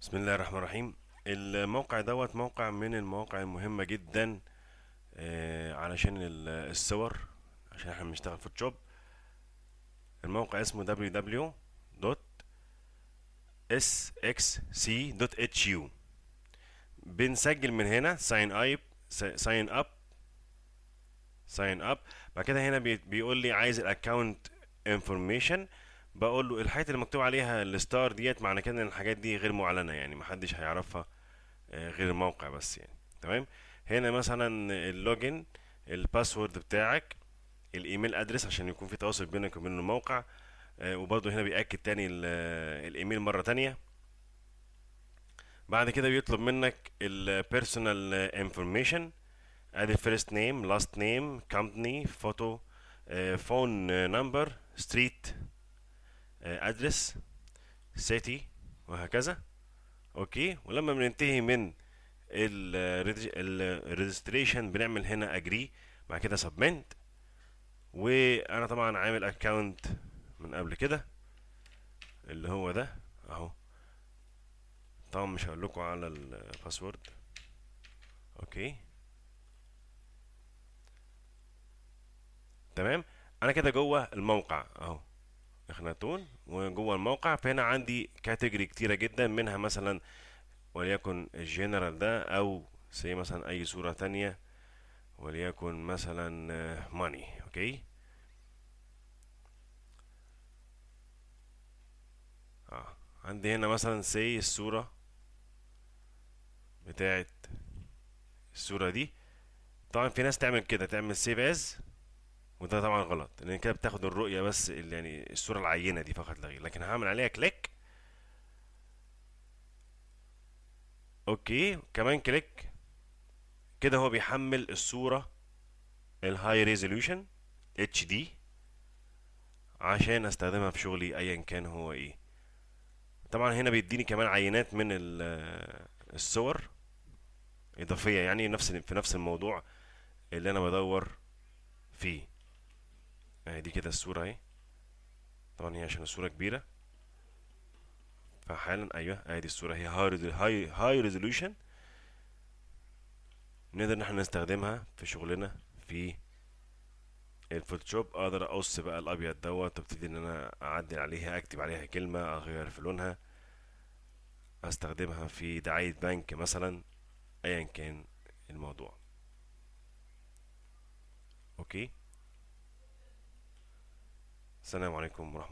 بسم الله الرحمن الرحيم. الموقع دوت موقع من المواقع المهمة جدا، علشان الصور، عشان احنا بنشتغل فوتوشوب. الموقع اسمه www.sxc.hu. بنسجل من هنا sign up sign up. بعد كده هنا بيقول لي عايز ال account information، بقول له الحاجات اللي مكتوب عليها ال star ديت، معنى كده ان الحاجات دي غير معلنة، يعني محدش هيعرفها غير الموقع بس يعني. تمام. هنا مثلا ال login، ال password بتاعك، ال email address عشان يكون في تواصل بينك وبين الموقع، وبرضه هنا بيأكد تاني الايميل مرة تانية. بعد كده بيطلب منك ال personal information، ادي first name، last name، company، photo، phone number، street address، city، وهكذا. okay، ولما بننتهي من ال registration بنعمل هنا agree، بعد كده submit. وانا طبعا عامل account من قبل كده اللي هو ده اهو، طبعا مش هقول لكم على ال password. okay تمام، انا كده جوه الموقع اهو، اخناتون وجوه الموقع. فهنا عندي category كتيرة جدا، منها مثلا وليكن الجنرال ده، او say مثلا اي صورة تانية، وليكن مثلا money. okay، عندي هنا مثلا say الصورة بتاعت الصورة دي. طبعا في ناس تعمل كده، تعمل save as، وده طبعا غلط، لان كده بتاخد الرؤية بس اللي يعني الصورة العينة دي فقط لا غير. لكن هعمل عليها click، okay، كمان click كده، هو بيحمل الصورة ال high resolution HD عشان استخدمها في شغلي ايا كان هو ايه. طبعا هنا بيديني كمان عينات من الصور اضافية، يعني في نفس الموضوع اللي انا بدور فيه. اهي دي كده الصورة اهي، طبعا هي عشان الصورة كبيرة فحالا، ايوه اهي دي الصورة، هي high resolution، نقدر ان احنا نستخدمها في شغلنا في الفوتوشوب. اقدر اقص بقى الابيض دوت وابتدي ان انا اعدل عليها، اكتب عليها كلمة، اغير في لونها، استخدمها في دعاية بنك مثلا، ايا كان الموضوع. okay، السلام عليكم ورحمة